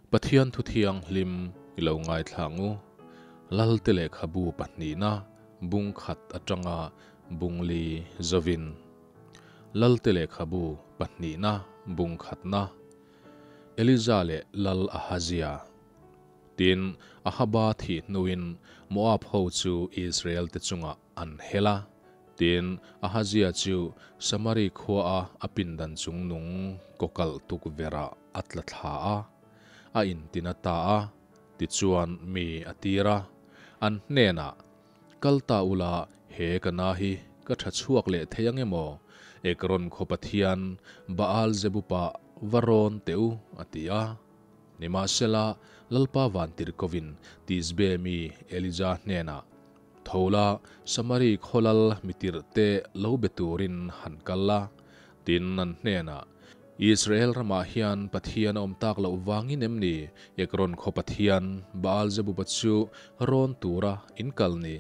Pathian thu thianghlim i lo ngaithla ang u. Lalte lehkhabu pahnihna bung khat atanga bung li zovin. Lalte lehkhabu pahnihna bung khatna Eliza leh Lal Ahazia. Tin, Ahaba thih hnuin Moab ho chu Israel te chungah an hel a. Tin, Ahazia chu Samari khuaa a pindan chungnung kawkalh tukverhah a tla thla a, a intin a ta a, tichuan mi a tir a, an hnenah, Kal ta ula, he ka na hi ka tha chhuak leh thei ang emaw? Ekron khaw pathian Baal-zebupa va rawn teh u, a ti a. Nimahsela, Lalpa Vantirhkovin Tisbe mi Elija hnenah, Tho la, Samari khaw lal mitirh te lo be turin han kal la. Tin, an hnenah, Israel ramah hian Pathian a awm tak loh vangin em ni Ekron khaw pathian Baal-zebuba chu rawn tura in kal ni?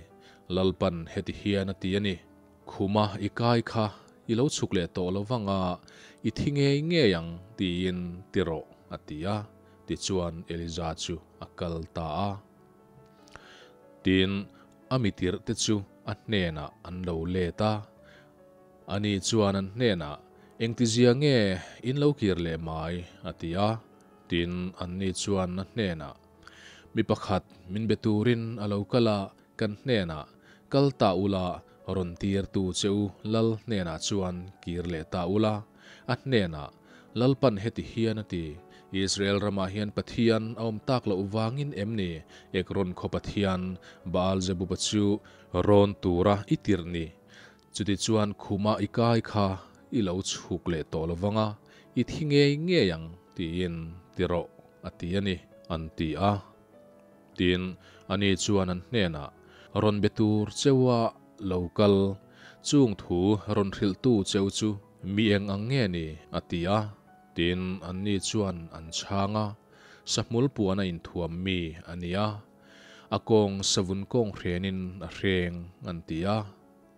Lalpan heti hian a ti a ni, Khuma i kai kha i lo chhuk leh tawh lo vang a, i thi ngei ngei ang tiin ti rawh, a ti a. Tichuan Elija chu a kal ta a. Tin, a mitirh te chu a hnenah an lo let a. Ani chuan an hnenah, Engtizia nge in lo kir leh mai? a ti a. Tin, anni chuan a hnenah, Mi pakhat min be turin a lo kal a, kan hnenah, Kal ta ula, rawn tirtu che u Lal hnenah chuan kir leh ta ula. A hnenah, Lalpan heti hian a ti, Israel ramah hian Pathian a awm tak loh vangin em ni Ekron khaw pathian Baal-zebuba chu rawn tura i tirh ni? Chutichuan khuma i kai kha i lo chhuk leh tawh lo vang a, i thi ngei ngei ang tiin ti rawh, a ti a ni, an ti a. Tin, ani chuan an hnenah, Rawn be tur cheua lo kal, chung thu rawn hrilhtu cheu chu mi eng ang nge ni? a ti a. Tin, anni chuan an chhang a, Sahmul puan a inthuam mi a ni a, a kawng savun kawng hrenin a hreng, an ti a.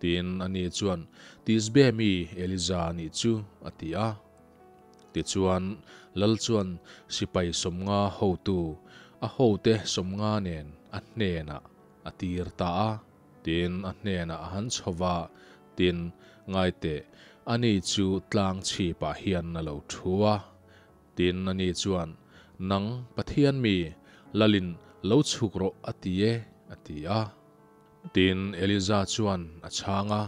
Tin, ani chuan, Tisbe mi Elija nih chu, a ti a. Tichuan, lal chuan sipai sawmnga hotu, a hote sawmnga nen a hnenah a tir ta a. Tin, a hnenah a han chho va, tin, Ngaiteh, ani chu tlang chhipah hian a lo thu a. Tin, ani chuan, Nang, Pathian mi, lalin lo chhuk rawh a ti e, a ti a. Tin, Elija chuan a chhang a,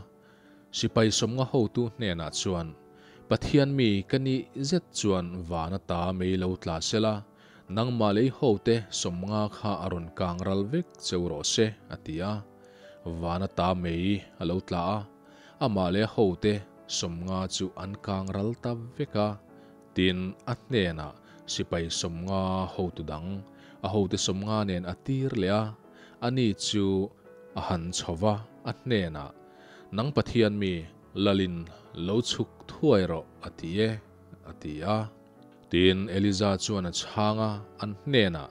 Sipai sawmnga hotu hnenah chuan, Pathian mi ka nih zet chuan van ata mei lo tla sela, nangmah lei hote sawmnga kha a rawn kang ral vek cheu rawh se, a ti a. Van ata mei a lo tla a, amah leh hote sawmnga chu an kang ral ta vek a. Tin, a hnenah sipai sawmnga hotu dang, a hote sawmnga nen a tir leh a, ani chu a han chho va, a hnenah, Nang Pathian mi, Lalin lo chhuk thuai rawh, a ti e, a ti a. Tin, Eliza chuan a chhang a, an hnenah,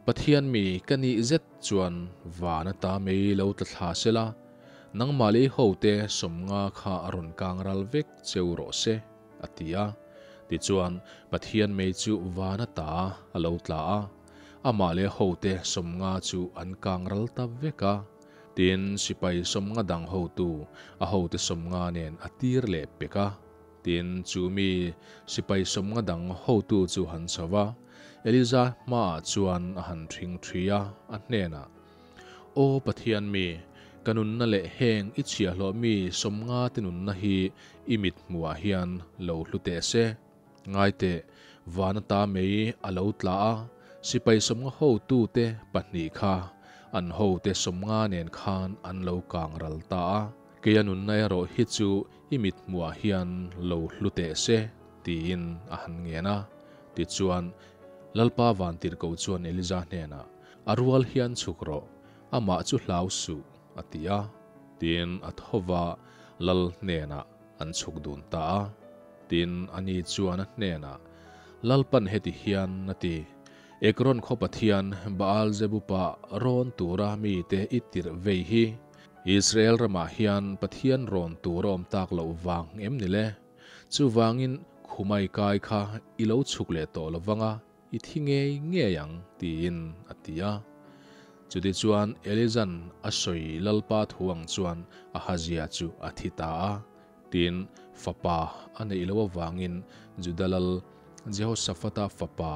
Pathian mi ka nih zet chuan van ata mei lo tla thla sela, nangmah lei hote sawmnga kha a rawn kang ral vek cheu rawh se, a ti a. Tichuan, Pathian mei chu van ata a lo tla a, amah leh hote sawmnga chu an kang ral ta vek a. Tin, sipai sawmnga dang hotu, a hote sawmnga nen a tir leh pek a. Tin, chu mi sipai sawmnga dang hotu chu han chho va, Eliza hmaah chuan a han ṭhing ṭhi a, a hnenah, Aw Pathian mi, ka nunna leh heng i chhiahhlawh mi sawmnga te nunna hi i mit hmuhah hian lo hlu teh se. Ngaiteh, van ata mei a lo tla a, sipai sawmnga hotute pahnih kha an hote sawmnga nen khan an lo kang ral ta a, keia nunna erawh hi chu i mit hmuhah hian lo hlu teh se, tiin a han ngen a. Tichuan, Lalpa Vantirhkoh chuan Eliza hnenah, A rual hian chhuk rawh, amah chu hlau suh, a ti a. Tiin a tho va, Lal hnenah an chhuk dun ta a. Tin, ani chuan a hnenah, Lalpan heti hian a ti, Ekron khaw pathian Baal-zebupa rawn tura mite i tirh vei hi Israel ramah hian Pathian rawn tur a awm tak loh vang em ni le? Chuvangin khumai kai kha i lo chhuk leh tawh lo vang a. i thi ngei ngei ang, tiin a ti a. Chutichuan, Eliza'n a sawi Lalpa thu ang chuan Ahazia chu a thi ta a. Tin, fapa a neih loh avangin Juda lal Jehoshafata fapa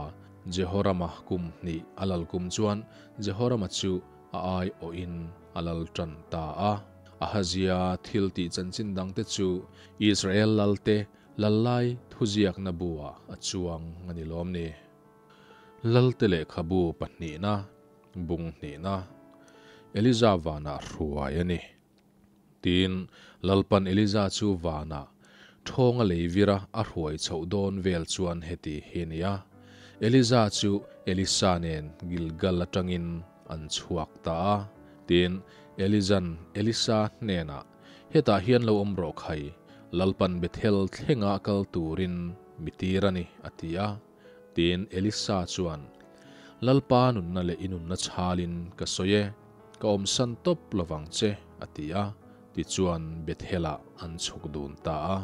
Jehorama kum hnih a lal kum chuan Jehorama chu a aiawhin a lal tan ta a. Ahazia thil tih chanchin dangte chu Israel lalte lal lai thuziakna buah a chuang a ni lawm ni? Lalte lehkhabu pahnihna, bung hnihna, Eliza vanah hruai a ni. Tin, Lalpan Eliza chu vanah thawnga leivira a hruai chhoh dawn vel chuan heti hi a ni a, Eliza chu Elisa nen Gilgal atangin an chhuak ta a. Tin, Eliza'n Elisa hnenah, Hetah hian lo awm rawh khai, Lalpan Bethel thlenga kal turin mi tir a ni, a ti a. Tin, Elisa chuan, Lalpa nunna leh i nunna chhalin ka sawi e, ka awmsan tawp lovang che, a ti a. Tichuan, Bethel-ah an chhuk dun ta a.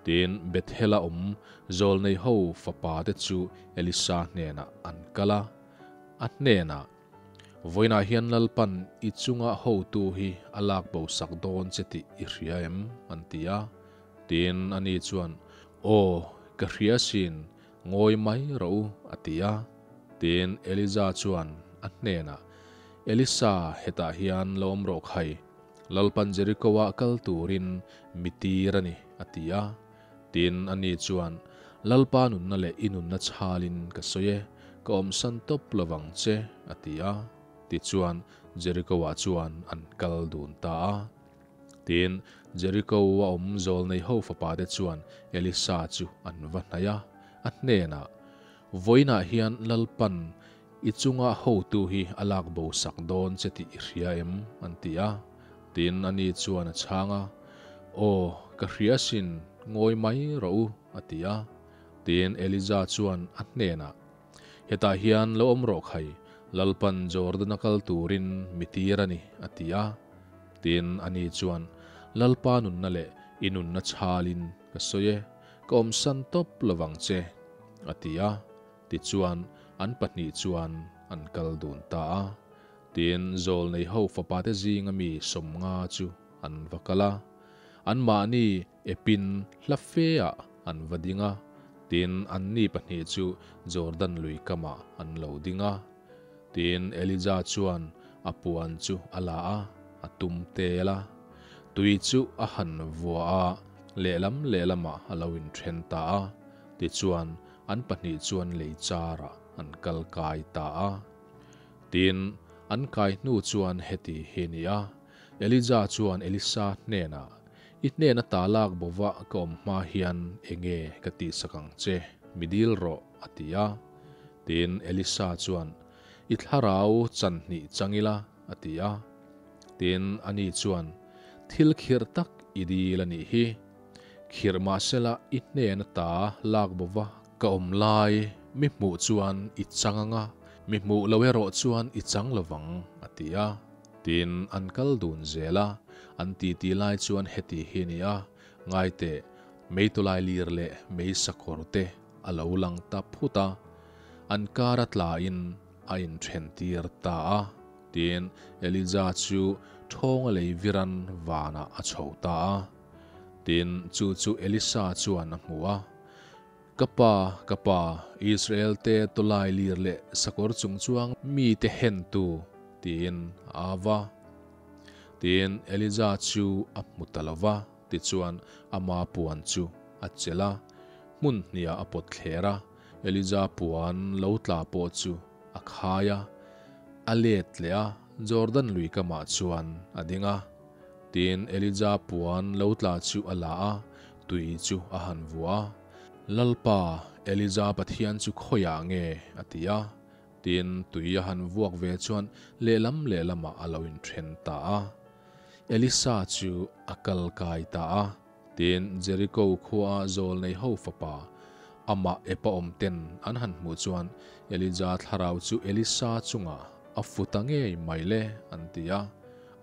Tin, Bethel-a awm zawlneiho fapate chu Elisa hnenah an kal a, a hnenah, Vawiinah hian Lalpan i chunga hotu hi a lak bo sak dawn che tih i hria em? an ti a. Tin, ani chuan, Aw, ka hria asin, ngawi mai rawh u, a ti a. Tin, Eliza chuan a hnenah, Elisa, hetah hian la awm rawh khai, Lalpan Jeriko-ah kal turin mi tir a ni, a ti a. Tin, ani chuan, Lalpa nunna leh i nunna chhalin ka sawi e, ka awmsan tawp lovang che, a ti a. Tichuan, Jeriko-ah chuan an kal dun ta a. Tin, Jeriko a awm zawlnei ho fapate chuan Elisa chu an va hnaih a, a hnenah, Vawiinah hian Lalpan i chunga hotu hi a lak bo sak dawn che tih i hria em? an ti a. Tin, ani chuan a chhang a, Aw, ka hria asin, ngawi mai rawh u, a ti a. Tin, Elija chuan a hnenah, Hetah hian lo awm rawh khai, Lalpan Jordan-a kal turin mi tir a ni, a ti a. Tin, ani chuan, Lalpa nunna leh i nunna chhalin ka sawi e, ka awmsan tawp lovang che, a ti a. Tichuan, an pahnih chuan an kal dun ta a. Tin, zawlneiho fapate zinga mi 50 chu an va kal a. Anmahni epin hla feah an va ding a. Tin, anni pahnih chu Jordan lui kamah an lo ding a. Tin, Elija chuan a puan chu a la a, a tum tel a. Tui chu a han vua a, lehlam lehlamah a lo inthen ta a. Tichuan, an pahnih chuan lei charah an kal kai ta a. Tin, an kai hnu chuan heti hi a ni a, Elija chuan Elisa hnenah, I hnena ta lak bova ka awm hma hian enge ka tihsak ang che, mi dil rawh, a ti a. Tin, Elisa chuan, I thlarau chan hnih chang ila, a ti a. Tin, ani chuan, Thil khirh tak i dil a nih hi. Khirh mahsela i hnena ta lak bova ka awm lai mi hmuh chuan i chang ang a, mi hmuh lo erawh chuan i chang lovang, a ti a. Tin, an kal dun zel a, an titi lai chuan heti hi a ni a, Ngaiteh, meitulai lir leh mei sakawr te a lo lang ta phut a, an kar a tlain a inthen tir ta a. Tin, Elija chu thawnga lei viran vanah a chho ta a. Tin, chu chu Elisa chuan a hmu a, Ka pa, ka pa, Israel te tawlai lir leh sakawr chung chuang mite hentu, tiin a au a. Tin, Elija chu a hmu ta lo va, tichuan ama puan chu a chelh a, hmun hniah a pawt thler a, Elija puan lo tla pawh chu a khai a, a let leh a, Jordan lui kamah chuan a ding a. Tin, Elija puan lo tla chu a la a, tui chu a han vuah a. Lalpa, Elija Pathian chu khawiah nge? a ti a. Tin, tui a han vuak ve chuan lehlam lehlamah a lo inthen ta a. Elisa chu a kal kai ta a. Tin, Jeriko khua zawl nei ho fapa, amah epa awm ten an han hmuh chuan Elija thlarau chu Elisa chungah a fu ta ngei mai le, an ti a.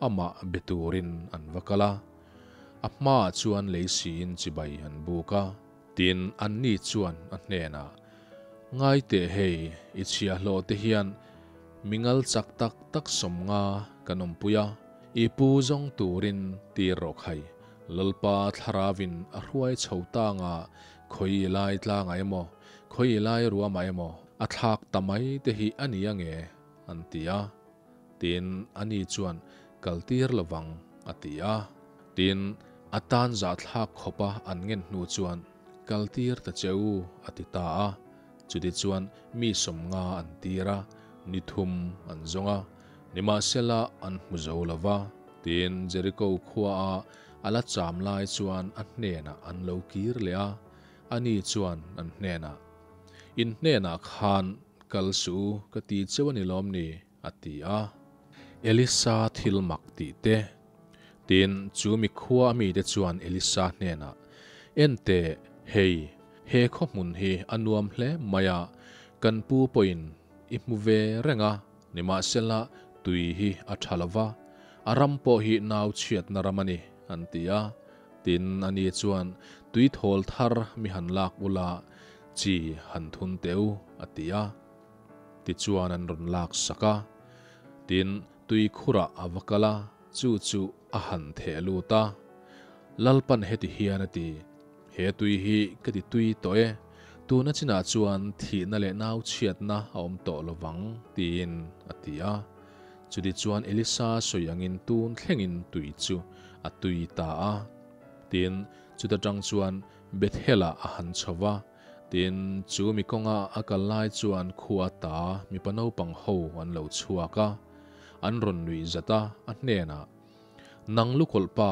Amah be turin an va kal a. A hmaah chuan lei siin chibai an buk a. Tin, anni chuan a hnenah, Ngai teh hei, i chhiahhlawh te hian mingal chak tak tak 50 kan awmpui a, i pu zawng turin tir rawh khai. Lalpa thlarauin a hruai chho tanga khawi lai tlangah emaw, khawi lai ruamah emaw a thlak ta mai te hi a ni ange, an ti a. Tin, ani chuan kal tir lovang, a ti a. Tin, a tan zahthlak khawpa an ngen hnu chuan kal tir ta che u, a ti ta a. Chutichuan mi 50 an tir a, ni thum an zawng a, nimahsela an hmu zo lo va. Tin, Jeriko khuaa a la cham lai chuan a hnenah an lo kir leh a, ani chuan an hnenah, In hnenah khan kal suh u ka ti cheu a ni lawm ni? a ti a. Elisa thil mak tih te. Tin, chu mi khua a mite chuan Elisa hnenah, En teh, hei, he khaw hmun hi a nuam hle mai a, kan pu pawhin i hmu ve reng a, nimahsela tui hi a tha lo va, a ram pawh hi nau chhiatna ram a ni, an ti a. Tin, ani chuan, Tui thawl thar mi han lak ula, chi han thun teh u, a ti a. Tichuan an rawn lak sak a. Tin, tui khurah a va kal a, chu chu a han theh lut a. Lalpan heti hian a ti, He tui hi ka ti tui tawh e, tuna chinah chuan thihna leh nau chhiatna a awm tawh lo vang, tiin a ti a. Chutichuan Elisa sawi angin tun thlengin tui chu a tui ta a. Tin, chuta tang chuan Bethel-ah a han chho va. Tin, chu mi kawnga a kal lai chuan khua ta mipa naupang ho an lo chhuak a, an rawn nuih zat a, a hnenah, Nang lukawlh pa,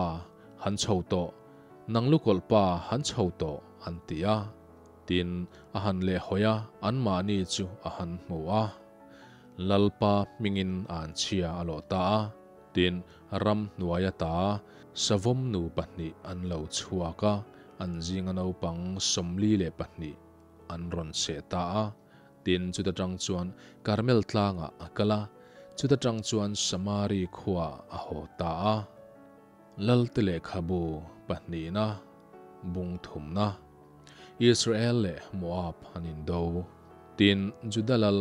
han chho tawh, nang lukawlh pa, han chho tawh, an ti a. Tin, a han lehhawi a, anmahni chu a han hmu a. Lalpa hmingin a an chhia a lawh ta a. Tin, ram hnuaia ta savawm nu pahnih an lo chhuak a, an zinga naupang 42 an rawn seh ta a. Tin, chuta tang chuan Karmel tlangah a kal a, chuta tang chuan Samari khuaah a haw ta a. Lalte lehkhabu pahnihna, bung thumna, Israel leh Moab an indo. Tin, Juda lal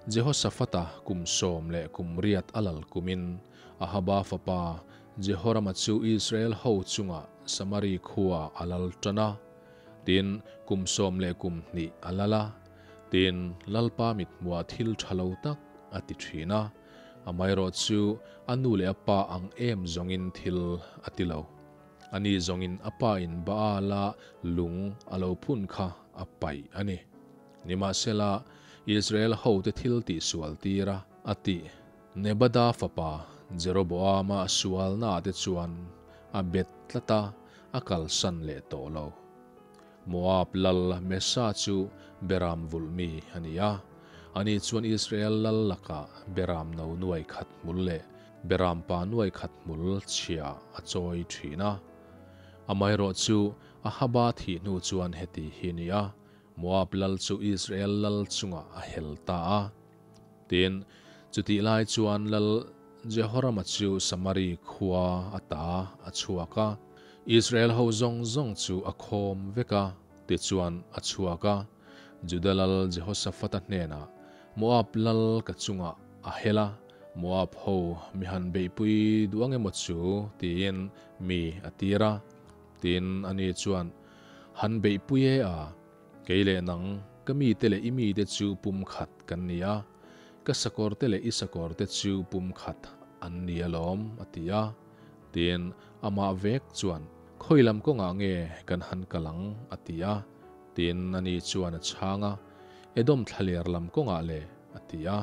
Jehoshaphat-a kum 18 a lal kumin Ahaba fapa Jehorama chu Israel ho chungah Samari khua a lal tan a. Tin, kum 12 a lal a. Tin, Lalpa mithmuah thil tha lo tak a ti thin a. Amaherawh chu a nu leh a pa ang em zawngin thil a ti lo. Ani zawngin a pa in Baal-a lung a lo phun kha a paih a ni. Nimahsela, Israel hote thil tihsual tira a tih Nebada fapa Jeroboama sualnaah te chuan a bet tlat a, a kalsan leh tawh lo. Moab lal Mesa chu Beram vulh mi a ni a, ani chuan Israel lal lakah Beram no nuai khat hmul leh Beram pa nuai khat hmul chhia a chawi thin a. Amaherawh chu Ahaba thih hnu chuan heti hi a ni a, Moab lal chu Israel lal chungah a hel ta a. Tin, chutih lai chuan lal Jehorama chu Samari khua ata a chhuak a, Israel ho zawng zawng chu a khawm vek a, tichuan a chhuak a. Juda lal Jehoshaphat-a hnenah, Moab lal ka chungah a hel a, Moab ho mi han beihpui duh ang emaw chu? tiin mi a tir a. Tin, ani chuan, Han beihpui e a, kei leh nang, ka mite leh i mite chu pum khat kan ni a, ka sakawrte leh i sakawrte chu pum khat an ni alawm, a ti a. Tin, amah vek chuan, Khawi lam kawngah nge kan han kal ang? a ti a. Tin, ani chuan a chhang a, Edom thlaler lam kawngah le, a ti a.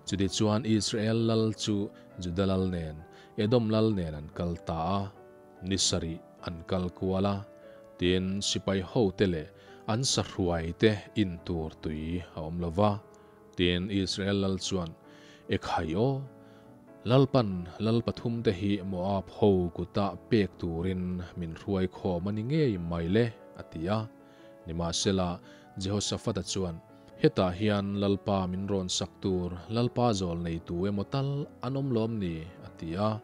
Chutichuan Israel lal chu Juda lal nen, Edom lal nen an kal ta a. Ni sarih an kal kual a, tin sipai hote leh an sahruai te in tur tui a awm lo va. Tin Israel lal chuan, E khai aw! Lalpan lal pathum te hi Moab ho kuta pek turin min hruai khawm a ni ngei mai le, a ti a. Nimahsela, Jehoshaphat-a chuan, Hetah hian Lalpa min rawn sak tur Lalpa zawl nei tu emaw tal an awm lawm ni? a ti a.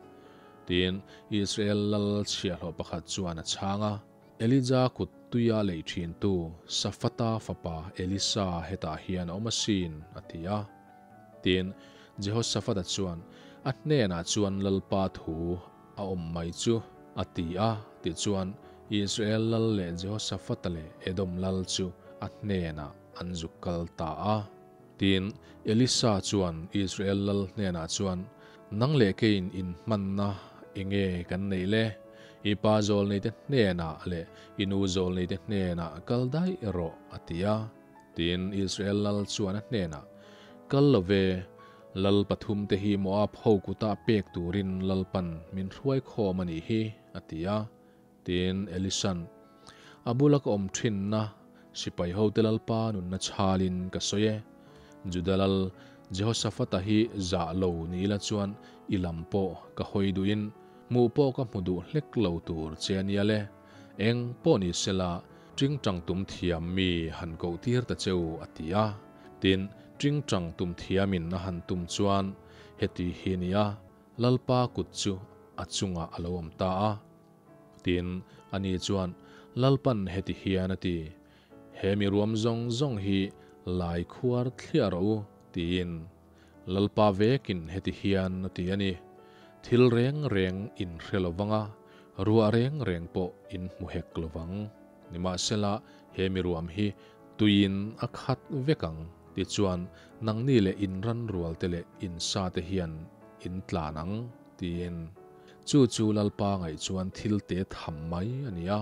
Tin, Israel lal chhiahhlawh pakhat chuan a chhang a, Elija kut tuia leih ṭhintu Safata fapa Elisa hetah hian a awm asin, a ti a. Tin, Jehoshafata chuan a hnenah chuan Lalpa thu a awm mai chu, a ti a. Tichuan, Israel lal leh Jehoshafata leh Edom lal chu a hnenah an zuk kal ta a. Tin, Elisa chuan Israel lal hnenah chuan, Nang leh keiin inhmanna enge kan neih le? I pa zawlneite hnenah leh i nu zawlneite hnenah kal daih rawh, a ti a. Tin, Israel lal chuan a hnenah, Kal lo ve, lal pathumte hi Moab ho kuta pek turin Lalpan min hruai khawm a nih hi, a ti a. Tin, Elisa'n, A bula ka awm thinna sipai hote Lalpa nunna chhalin ka sawi e. Juda lal Jehoshafata hi zah lo ni ila chuan i lam pawh ka hawi duhin hmuh pawh ka hmu duh hlek lo tur che a nia le. Eng pawh ni sela tingtang tum thiam mi han koh tir ta cheu a ti a. Tin, tingtang tum thiamin a han tum chuan heti hi nia, Lalpa kut chu a chungah a lo awm ta a. Tin, ani chuan, Lalpan heti hian a ti, He mi ruam zawng zawng hi lai khuar thliah rawh u, tiin. Lalpa vekin heti hian a ti a ni, Thil reng reng in hre lo vang a, ruah reng reng pawh in hmu hek lo vang. Nimahsela, he mi ruam hi tuiin a khat vek ang, tichuan nangni leh in ran rualte leh in sate hian in tlan ang, tiin. Chu chu Lalpa ngaih chuan thil te tham mai a ni a,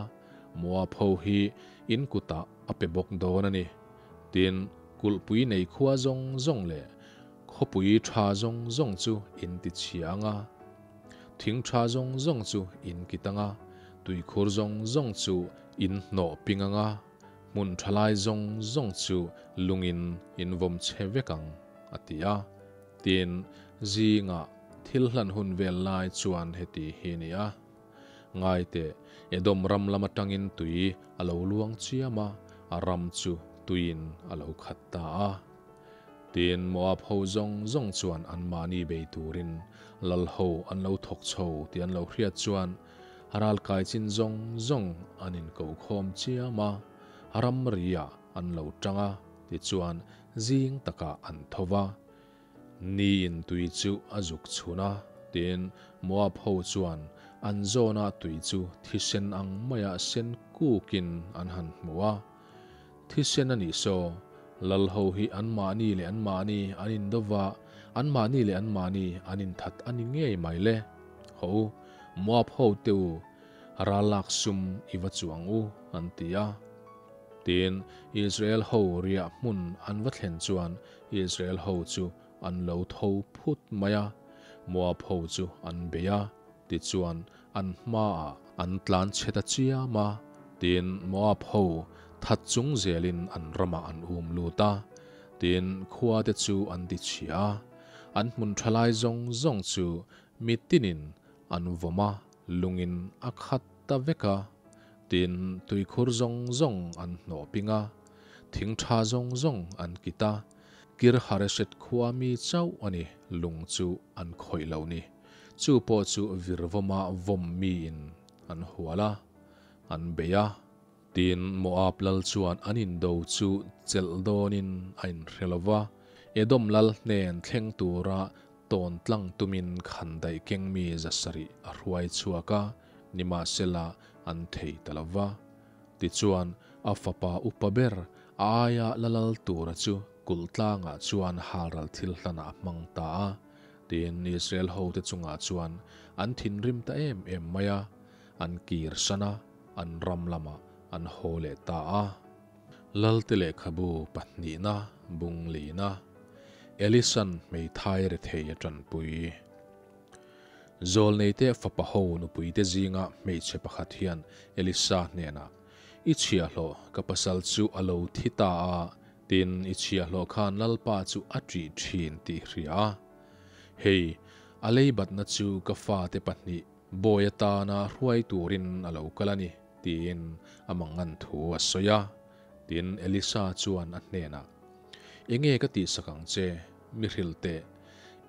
Moab ho hi in kutah a pe bawk dawn a ni. Tin, kulhpui nei khua zawng zawng leh khawpui tha zawng zawng chu in ti chhia ang a, thing tha zawng zawng chu in kit ang a, tuikhur zawng zawng chu in hnawh ping ang a, hmun tha lai zawng zawng chu lungin in vawm chhe vek ang, a ti a. Tin, zingah thil hlan hun vel lai chuan heti hi a ni a. Ngai teh, Edom ram lam atangin tui a lo luang chiam a, a ram chu tuiin a lo khat ta a. Tin, Moab ho zawng zawng chuan anmahni bei turin lal ho an lo thawk chho tih an lo hriat chuan ralkai chin zawng zawng an inkokhawm chiam a, ramriah an lo tang a, tichuan zing takah an tho va. Niin tui chu a zuk chhun a, tin, Moab ho chuan an zawna tui chu thisen ang maia sen kukin an han hmu a. Thisen a nih saw, lal ho hi anmahni leh anmahni an indo va, anmahni leh anmahni an inthat a ni ngei mai le. Hawh u, Moab ho te u, ral lak sum i va chuang u, an ti a. Tin, Israel ho riah hmun an va thlen chuan Israel ho chu an lo tho phut mai a, Moab ho chu an bei a, tichuan an hmaah an tlan chhe ta chiam a. Tin, Moab ho that chung zelin an ramah an um lut a, tin, khua te chu an ti chhia a, an hmun tha lai zawng zawng chu mi tinin an vawm a, lungin a khat ta vek a. Tin, tuikhur zawng zawng an hnawh ping a, thing tha zawng zawng an kit a, Kir-hareshet khua mi chauh a ni, lung chu an khawih lo ni. Chu pawh chu virvawma vawm miin an hual a, an bei a. Tin, Moab lal chuan an indo chu chelh dawnin a inhre lo va, Edom lal hnen thleng tura tawn tlang tumin khandaih keng mi zasarih a hruai chhuak a, nimahsela an thei ta lo va. Tichuan, a fapa upa ber, a aia la lal tura chu kulh tlangah chuan halral thil hlanah a hmang ta a. Tin, Israel hote chungah chuan an thinrim ta em em mai a, an kir san a, an ram lamah an haw leh ta a. Lalte lehkhabu pahnihna bung lina Elisan hmeithai rethei a tanpui. Zawlneite fapa ho nupuite zinga hmeichhe pakhat hian Elisa hnenah, I chhiahhlawh ka pasal chu a lo thi ta a, tin i chhiahhlawh khan Lalpa chu a ṭih ṭhin tih hria a. Hei, a leibatna chu ka fate pahnih bawi atana hruai turin a lo kal a ni, tiin a mangan thu a sawi a. Tin, Elisa chuan a hnenah, Enge ka tihsak ang che, mi hrilh teh,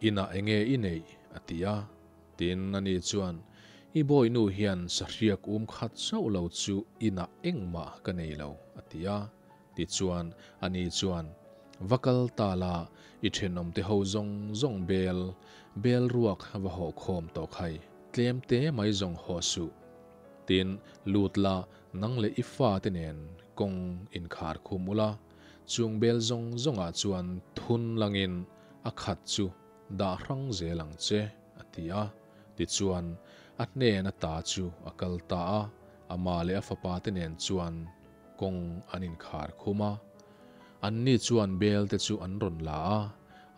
inah enge i neih? a ti a. Tin, ani chuan, I bawihnu hian sahriak um khat chauh lo chu inah engmah ka nei lo, a ti a. Tichuan, ani chuan, Va kal ta la, i thenawmte ho zawng zawng bel, bel ruak va hawh khawm tawh khai, tlem te mai zawng haw suh. Tin, lut la, nang leh i fate nen kawng inkhar khum ula, chung bel zawng zawngah chuan thun langin a khat chu dah hrang zel ang che, a ti a. Tichuan, a hnen ata chu a kal ta a, amah leh a fapate nen chuan kawng an inkhar khum a. Anni chuan bel te chu an rawn la a,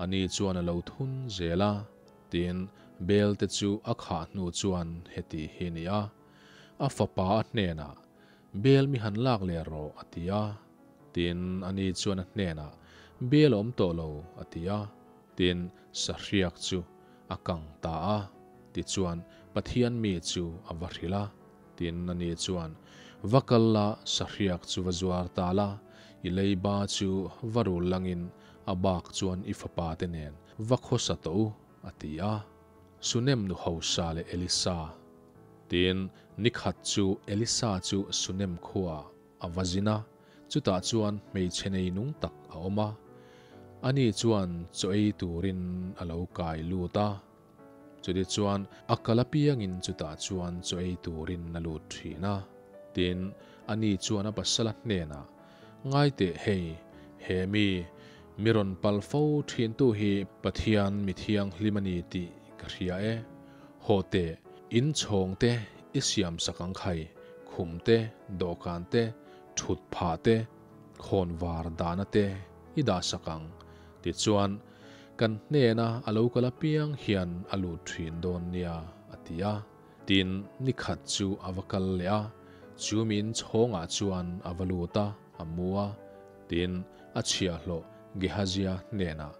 ani chuan a lo thun zel a. Tin, bel te chu a khah hnu chuan heti hi a ni a, a fapa a hnenah, Bel mi han lak leh rawh, a ti a. Tin, ani chuan a hnenah, Bel a awm tawh lo, a ti a. Tin, sahriak chu a kang ta a. Tichuan, Pathian mi chu a va hrilh a. Tin, ani chuan, Va kal la, sahriak chu va zuar ta la, i leiba chu va rul langin a bak chuan i fapa te nen va khawsa tawh u, a ti a. Sunem nu hausa leh Elisa. Tin, nikhat chu Elisa chu Sunem khuaah a va zin a, chutah chuan hmeichhe nei nung tak a awm a. Ani chuan chaw ei turin a lo kai lut a. Chutichuan a kal apiangin chutah chuan chaw ei turin a lut thin a. Tin, ani chuan a pasala hnenah, Ngaiteh hei, he mi, mi rawn pal fo thintu hi Pathian mi thianghlim a ni tih ka hria e. Haw teh, in chhawng te i siam sak ang khai, khum te, dawhkan te, thut phah te, khawn var dahna te i dah sak ang. Tichuan, kan hnena a lo kal apiang hian a lut thin dawn nia, a ti a. Tin, ni khat chu a va kal leh a, chu min chhawngah chuan a va lut a, a mu a. Tin, a chhiahhlawh Gehazia hnenah,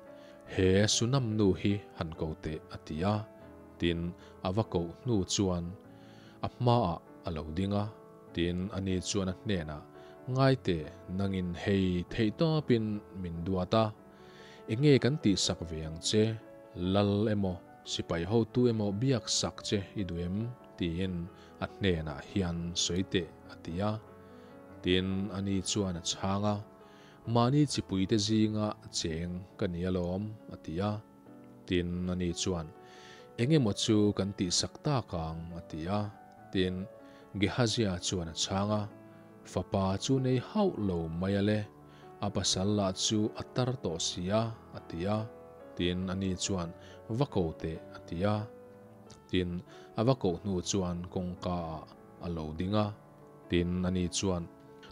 He Sunam nu hi han ko teh, a ti a. Tin, a va koh hnu chuan a hmaah a lo ding a. Tin, ani chuan a hnenah, Ngai teh, nangin hei theihtawpin min duat a. Enge kan tihsak ve ang che? Lal emaw, sipai hotu emaw biak sak che i duh em? tiin a hnenah hian sawi teh, a ti a. Tin, ani chuan a chhang a, Mahni chipuite zinga cheng ka ni alawm, a ti a. Tin, ani chuan, Engemaw chu kan tihsak tak ang, a ti a. Tin, Gehazia chuan a chhang a, Fapa chu nei hauh lo mai ale, a pasal lah chu a tar tawh si a, a ti a. Tin, ani chuan, Va ko teh, a ti a. Tin, a va koh hnu chuan kawngka ah a lo ding a. Tin, ani chuan,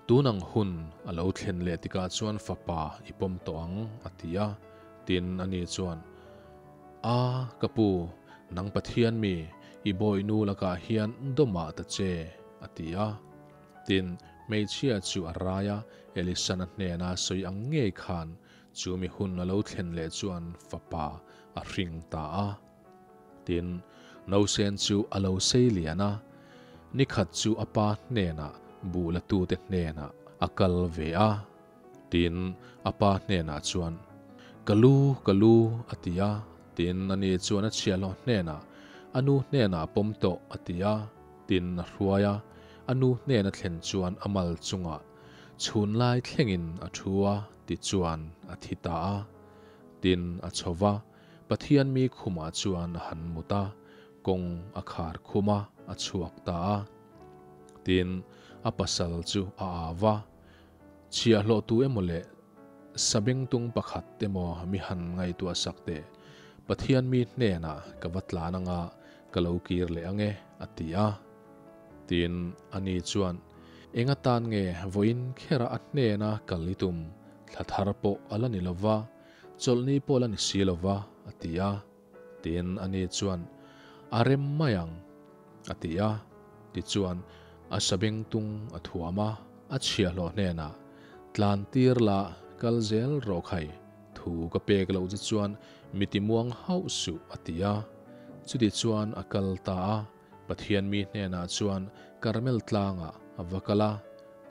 Tun ang hun a lo thlen leh tikah chuan fapa i pawm tawh ang, a ti a. Tin, ani chuan, A, ka pu, nang Pathian mi, i bawihnu lakah hian dawmah ta che, a ti a. Tin, hmeichhia chu a rai a, Elisana hnena sawi ang ngei khan chu mi hun a lo thlen leh chuan fapa a hring ta a. Tin, nausen chu a lo sei lian a, nikhat chu a pa hnenah buh latute hnenah a kal ve a. Tin, a pa hnenah chuan, Ka lu, ka lu, a ti a. Tin, ani chuan a chhiahhlawh hnenah, A nu hnenah pawm tawh, a ti a. Tin, a hruai a, a nu hnena thlen chuan a mal chungah chhun lai thlengin a thu a, tichuan a thi ta a. Tin, a chho va, Pathian mi khumah chuan a han mut a, kawng a khar khum a, a chhuak ta a. Tin, a pasal chu a au va, Chhiahhlawh tu emaw leh sabengtung pakhat emaw mi han ngaihtuah sak teh, Pathian mi hnenah ka va tlan anga ka lo kir leh ang e, a ti a. Tin, ani chuan, Eng atan nge vawiin khera a hnena kal i tum, thla thar pawh a la ni lo va, chawlhni pawh la ni si lo va, a ti a. Tin, ani chuan, A rem mai ang, a ti a. Tichuan, a sabengtung a thuam a, a chhiahhlawh hnenah, Tlan tir la, kal zel rawh khai, thu ka pek loh che chuan mi timuang hauh suh, a ti a. Chutichuan a kal ta a, Pathian mi hnenah chuan Karmel tlangah a va kal a.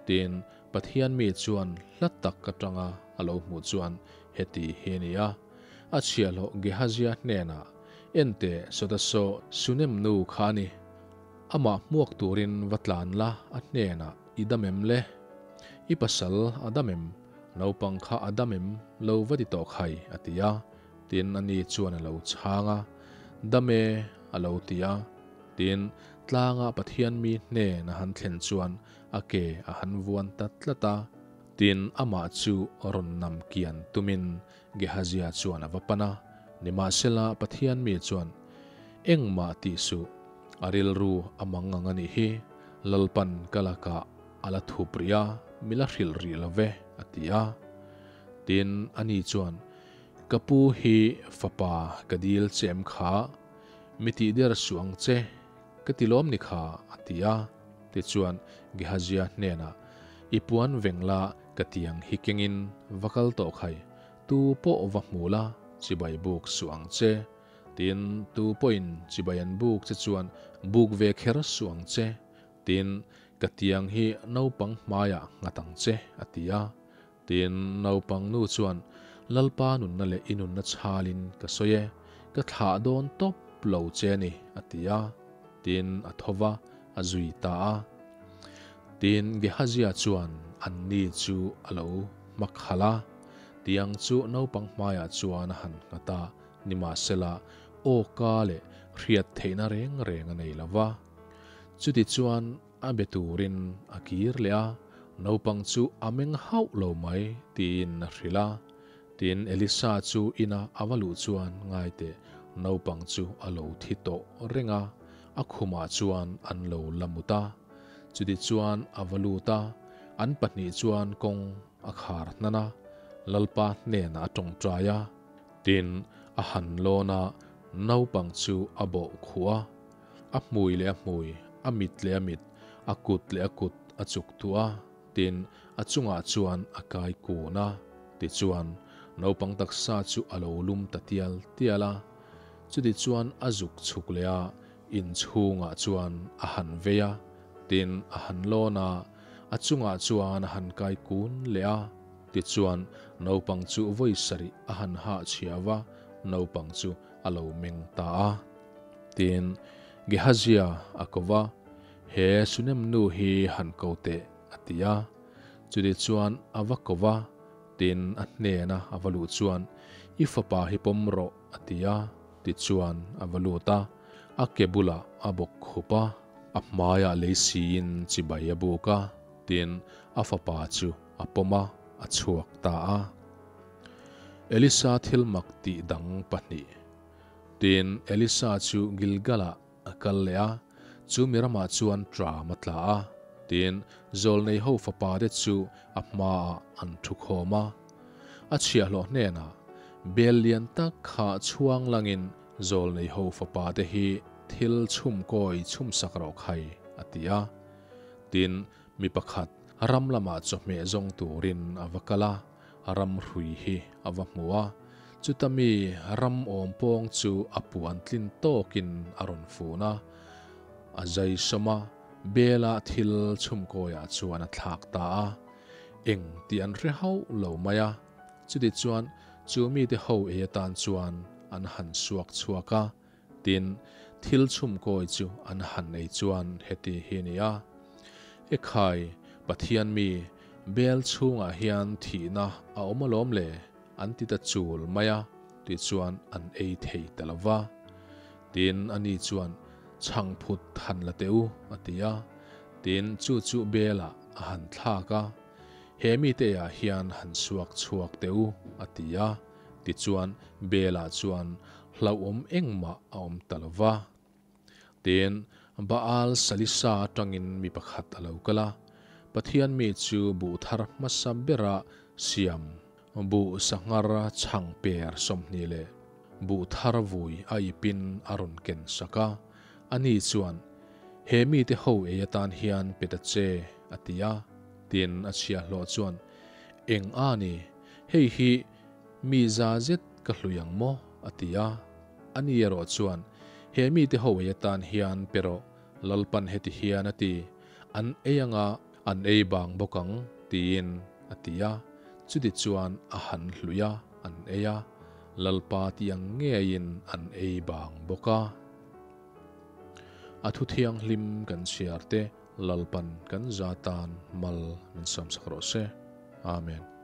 Tin, Pathian mi chuan hla tak atanga a lo hmuh chuan heti hi a ni a. A chhiahhlawh Gehazia hnenah, Enteh, sawta saw Sunem nu kha a ni. Amah hmuak turin va tlan la, a hnenah, I dam em le? I pasal a dam em? Naupang kha a dam em? Lo va ti tawh khai, a ti a. Tin, ani chuan a lo chhang a, Dam e, a lo ti a. Tin, tlanga Pathian mi hnen a han thlen chuan a ke a han vuan ta tlat a. Tin, amah chu rawn nam kian tumin Gehazia chuan a va pan a. Nimahsela, Pathian mi chuan, Engmah tih suh, a rilru a mang ang a nih hi, Lalpan ka lakah a la thup rih a, mi la hrilh rih lo ve, a ti a. Tin, ani chuan, Ka pu hi fapa ka dil che em kha? Mi tih der suh ang che, ka ti lawm ni kha, a ti a. Tichuan, Gehazia hnenah, I puan veng la, ka tiang hi kengin va kal tawh khai, tu pawh va hmu la, chibai buk suh ang che. Tin, tu pawhin chibai an buk che chuan buk ve kher suh ang che. Tin, ka tiang hi naupang hmaiah nghat ang che, a ti a. Tin, naupang nu chuan, Lalpa nunna leh i nunna chhalin ka sawi e, ka thlah dawn tawp lo che a ni, a ti a. Tin, a tho va, a zui ta a. Tin, Gehazia chuan anni chu a lo hmakhalh a, tiang chu naupang hmaiah chuan a han nghat a, nimahsela awka leh hriat theihna reng reng a nei lo va. Chutichuan, A be turin a kir leh a, naupang chu a meng hauh lo mai tiin a hrilh a. Tin, Elisa chu ina a va luh chuan ngaiteh naupang chu a lo thi tawh reng a, a khumah chuan an lo la mut a. Chutichuan a va lut a, an pahnih chuan kawng a khar hnan a, Lalpa hnenah a tawngtai a. Tin, a han lawn a, naupang chu a bawh khuh a. A hmui leh a hmui, a mit leh a mit, a kut leh a kut a chuk tuah a, tin, a chungah chuan a kai kun a. Tichuan, naupang taksa chu a lo lum ta tial tial a. Chutichuan a zuk chhuk leh a, inchhungah chuan a han vei a, tin, a han lawn a, a chungah chuan a han kai kun leh a. Tichuan, naupang chu vawi sarih a han hahchhia va, naupang chu a lo meng ta a. Tin, Gehazia a ko va, He Sunem nu hi han ko teh, a ti a. Chutih chuan a va ko va, tin, a hnena a va luh chuan, I fapa hi pawm rawh, a ti a. Tichuan a va lut a, a ke bulah a bawk khup a, a hmaiah lei siin chibai a buk a, tin, a fapa chu a pawm a, a chhuak ta a. Elisa thil mak tih dang pahnih. Tin, Elisa chu Gilgal-ah a kal leh a, chu mi ramah chuan ṭam a tla a. Tin, zawlnei ho fapate chu a hmaah an thu khawm a. A chhiahhlawh hnenah, Bel lian tak kha chhuang langin zawlnei ho fapate hi thil chhum kawi chhum sak rawh khai, a ti a. Tin, mi pakhat ram lamah chawhmeh zawng turin a va kal a. Ram hrui hi a va hmu a, chuta mi ram awm pawng chu a puan tlin tawkin a rawn fun a, a zai sawm a, bela thil chhumkawiah chuan a thlak ta a, eng tih an hre hauh lo mai a, chutichuan chu mite ho ei atan chuan an han suak chhuak a, tin, thil chhumkawi chu an han ei chuan heti hi a ni a, Ekhai, Pathian mi, Bel chhungah hian thihna a awm alawm le, an ti ta chul mai a, tichuan an ei thei ta lo va. Tin, ani chuan, Chhangphut han la teh u, a ti a. Tin, chu chu Belah a han thlak a, He mite ah hian han suak chhuak teh u, a ti a. Tichuan, Belah chuan hlauhawm engmah a awm ta lo va. Tin, Baal Salisa atangin mi pakhat a lo kal a, Pathian mi chu buh thar hmasa bera siam buh sanghar chhang per 20 leh buh thar vui a ipin a rawn ken sak a. Ani chuan, He mite ho ei atan hian pe ta che, a ti a. Tin, a chhiahhlawh chuan, Eng a ni, hei hi mi za zet ka hlui ang maw? a ti a. Ani erawh chuan, He mite ho ei atan hian pe rawh, Lalpan heti hian a ti, an ei anga an ei bang bawk ang, tiin a ti a. Chuti chuan a han hlui a, an ei a, Lalpa ti ang ngeiin an ei bang bawk a. A thu thianghlim kan chhiar te Lalpan kan za tan mal min sawmsak rawh se. Amen.